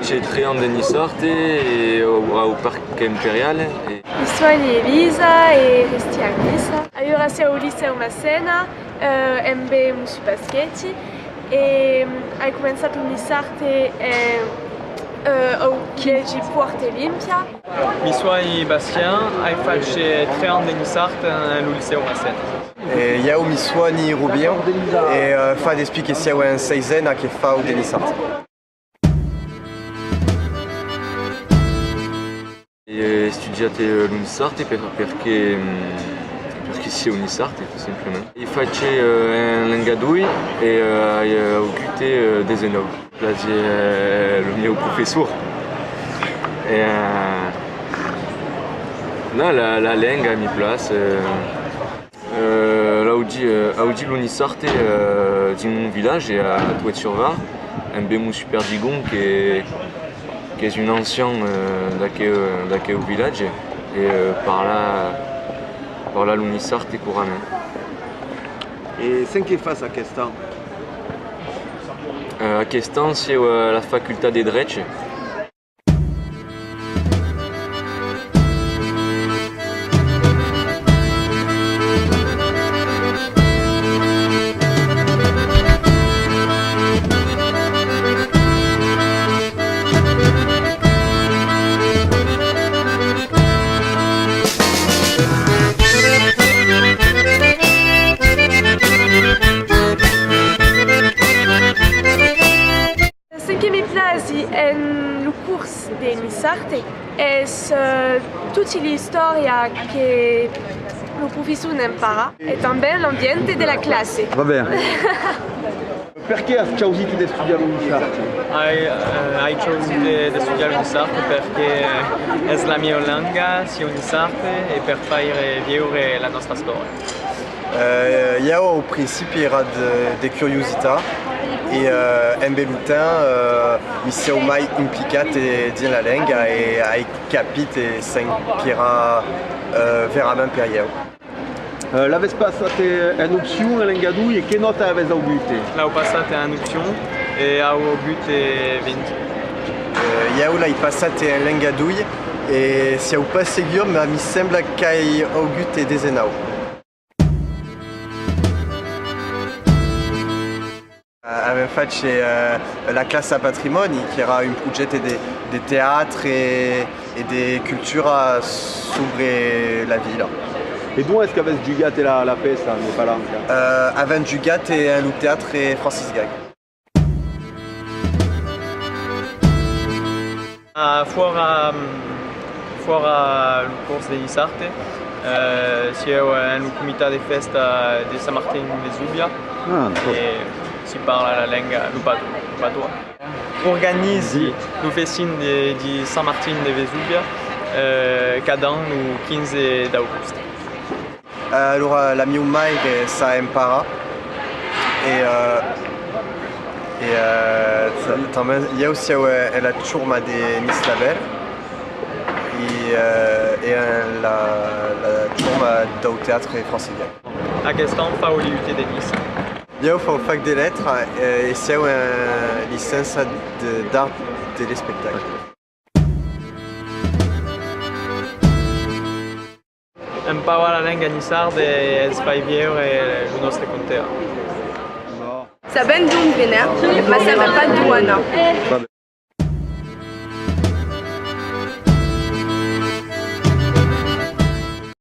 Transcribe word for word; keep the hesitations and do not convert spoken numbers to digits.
Ai tres ans de niçard e au, au Parc Imperial. E... Mi soi Elisa e resti a Niça. Aüra siáu au licèu Massena, eh, embé Mossur Pasqueti, e, mm, ai començat lo niçard, eh, eh, au collègi Puòrt Olimpia. Mi soi Bastien, ai fach tres ans de niçard en lo licèu Massena. E ieu mi soi Robin e, eh, fa despí que siáu en seisena que fau de niçard. Ai estudiat, eh, lo niçard per, perque, mm, perque siáu niçard, tot simplament. Ai fach, eh, en lenga doi e, eh, ai, eh, augut, eh, desenòu. Plasiá, eh, lo mieu professor. E, eh, non, la, la lenga mi plas, eh. Eh, l'audi, eh, audi lo niçard, eh, dins mon vilatge, a Toët-sur-Var, embé Mossur Perdigon, que, qu'es un ancian, eh, d'aqueu, d'aqueu vilatge, e, eh, parla, parla lo niçard corrament. E cen que fas aquest an? Eh, aquest an siáu a la facultat de drech. Cen que me plasi en lo cors de niçard es, eh, toti l'istòria que lo professor ne'n parla e tanben l'ambient de la classa. Va ben. Perqué as chausit d'estudiar lo niçard? Ai, eh, ai chausit de, d'estudiar lo niçard perque, eh, es la mieu lenga, siáu niçard, e per faire viure la nòstra istòria. Eh, ieu, au principi, èra de, de curiositat e, eh, embé lo temps, eh, mi siáu mai implicat, eh, dins la lenga e ai capit, eh, cen qu'èra, eh, verament per ieu. Eh, l'avètz passat, eh, en opcion, en lenga doi, e que nòta avètz augut? L'au passat en opcion e au augut, eh, vint. Eh, ieu l'ai passat en lenga doi e siáu pas segur, mas mi sembla qu'ai augut, eh, desenòu. Avèm fach, eh, la classa Patrimòni, qu'èra un projècte de, de teatre e, e de cultura sobre la vila. E dont es qu'avètz jugat la, la pèça de palanca? Eh, avèm jugat en lo teatre Francis Gag. Ah, fòra, fòra lo cors de niçard, eh, siáu en lo comitat de fèsta de Sant Martin Vesubia. Ah, d'acòrd. E si parla la lenga, lo pato-, lo patois. Organizi lo festin de, de Sant Martin de Vesubia, eh, cada an lo quinze d'agost. Alora, la mieu maire s'a emparat e, eh, e, eh, ta-, tanben ieu siáu, eh, en la chorma de Nice-la-Belle e, eh, e en la, la chorma dau teatre Francis Gag. Aquest an fau l'I U T de Niça. Ieu fau fac de letras, eh, e siáu en licença de, d'art de l'espectacle. Empaurar la lenga niçarda es far viure lo nòstre conte. Sabèm d'ont venèm, mas sabèm pas d'ont anam.